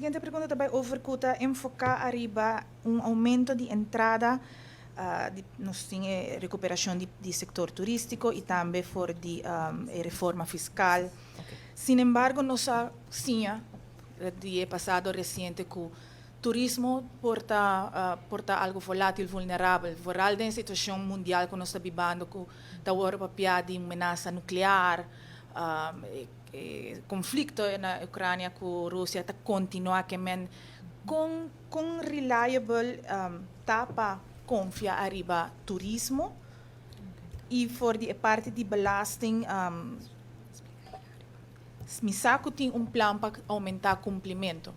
Siguiente pregunta tambe over cu ta enfoca ariba un aumento di entrada di, nos tin recuperacion di sector turistico y tambe for di reforma fiscal. Sin embargo, nos a siña di pasado reciente cu turismo por ta algo volátil, vulnerabel, vooral den situacion mundial cu nos ta bibando, cu ta awor papia di menasa nuclear, e conflicto na Ucrania cu Rusia ta continua, kiermen con reliable ta pa confia ariba turismo y for di parti di belasting, mi sa cu tin un plan pa aumenta cumplimento,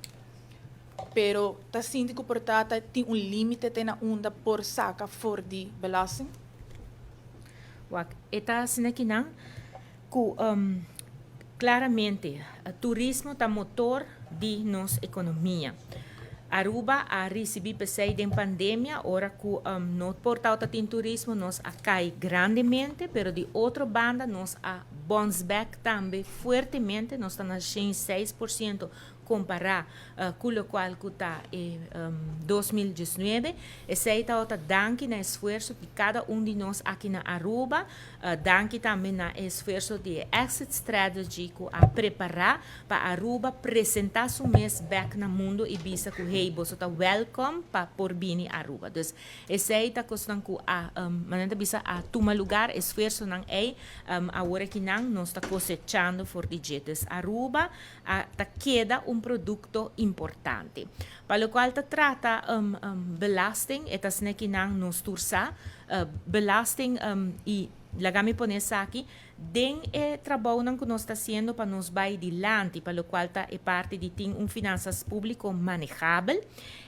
pero ta sinti cu por ta tin un limite te na unda por saca for di belasting? Wak, e ta asina akinan cu claramente turismo ta motor di nos economia. Aruba a ricibi pesey den pandemia, ora cu no por tin turismo, nos a cay grandemente, pero di otro banda nos a bounce back tambe fuertemente, nos ta na 6% compara cu loke cu ta 2019. Esey ta danki na esfuerso di cada un di nos aki na Aruba, danki tambe na esfuerso di exit strategy cu a prepara pa Aruba presenta su mes back na mundo y bisa cu, hey, bo ta welcome pa por bini Aruba. Dus esey ta cosnan cu a manera bisa a tuma lugar, esfuersonan ey awor akinan nos ta cosechando for di dje. Dus Aruba ta keda un producto importante. Pa loke ta trata belasting, e ta akinan nos tur sa, belasting y laga mi pone aki, den e trabou cu nos ta haciendo pa nos bay dilanti, pa loke ta e parti di tin un finanzas publico manehabel,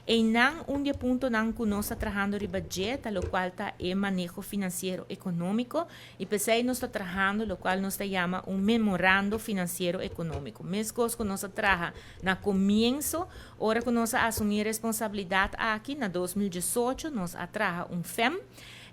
y nan un di puntonan cu nos ta trahando riba dje, loke ta e maneho financiero economico, y pesey nos ta trahando loke nos ta yama un memorando financiero economico. Mescos cu nos a traha na comienso, ora cu nos a asumi responsabilidad aki na 2018, nos a traha un FEM,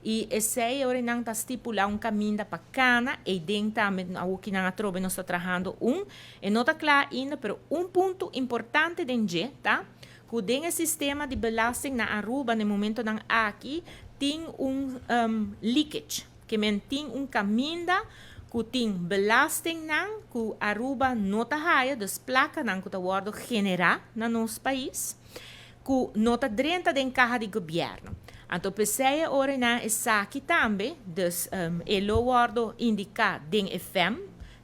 y esey ora nan ta stipula un caminda pa cana y den tambe aki nan atrobe nos ta trahando un e no ta cla ainda, pero un punto importante den dje ta cu den e sistema di belasting na Aruba na momentonan aki tin un leakage, kiermen tin un caminda cu tin belastingnan cu Aruba no ta haya, dus placanan cu ta wordo genera na nos pais cu no ta drenta den caha di gobierno. Anto pesey ora nan esaki tambe, dus e lo wordo indica den FEM,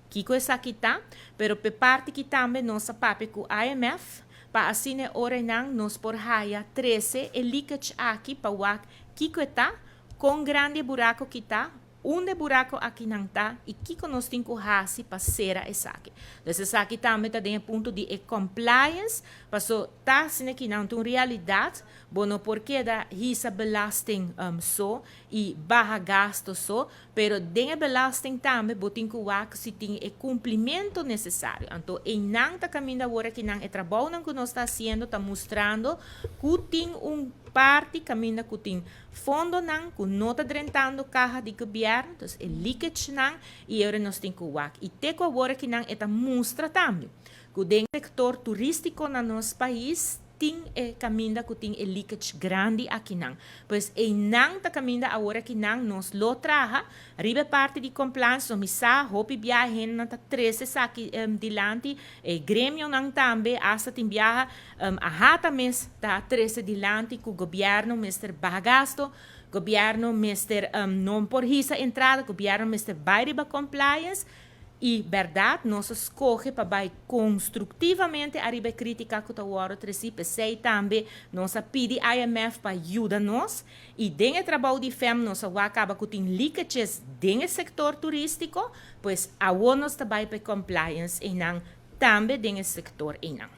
kico esaki ta, pero pe parti cu tambe nos a papia cu IMF, pa asina ora nan nos por haya 13 e leakage aki pa wak kico ta, con grandi buraco cu ta, unda buraco akinan ta y kico nos tin cu haci pa cera esaki. Dus esaki tambe ta den punto di e compliance, paso ta asina akinan un realidad, bo no por keda hisa belasting so y baha gasto so, pero den belasting tambe bo tin cu wak si tin e cumplimento necesario. Anto, einan ta caminda awor akinan e trabou cu nos ta haciendo ta mustrando cu tin un parti caminda cu tin fondonan cu no ta drentando caha di gobierno, dus e leakage nan y awor nos tin cu wak. Y te cu awor akinan e ta mustra tambe cu den sector turistico na nos pais tin e caminda cu tin e leakage grandi akinan. Pues einan ta caminda awor akinan nos lo traha riba parti di compliance, no mi sa hopi biaha nan ta trece esaki dilanti, e gremionan tambe, hasta tin biaha AHATA mes ta trece dilanti cu gobierno mester baha gasto, gobierno mester no por hisa entrada, gobierno mester bay riba compliance. Y berdad, nos a scoge pa bay constructivamente ariba critica cu ta wordo treci, pesey tambe nos a pidi IMF pa yuda nos y den e trabou di FEM nos a caba cu tin leakages den sector turistico, pues awor nos ta bay pa compliance einan tambe den sector einan.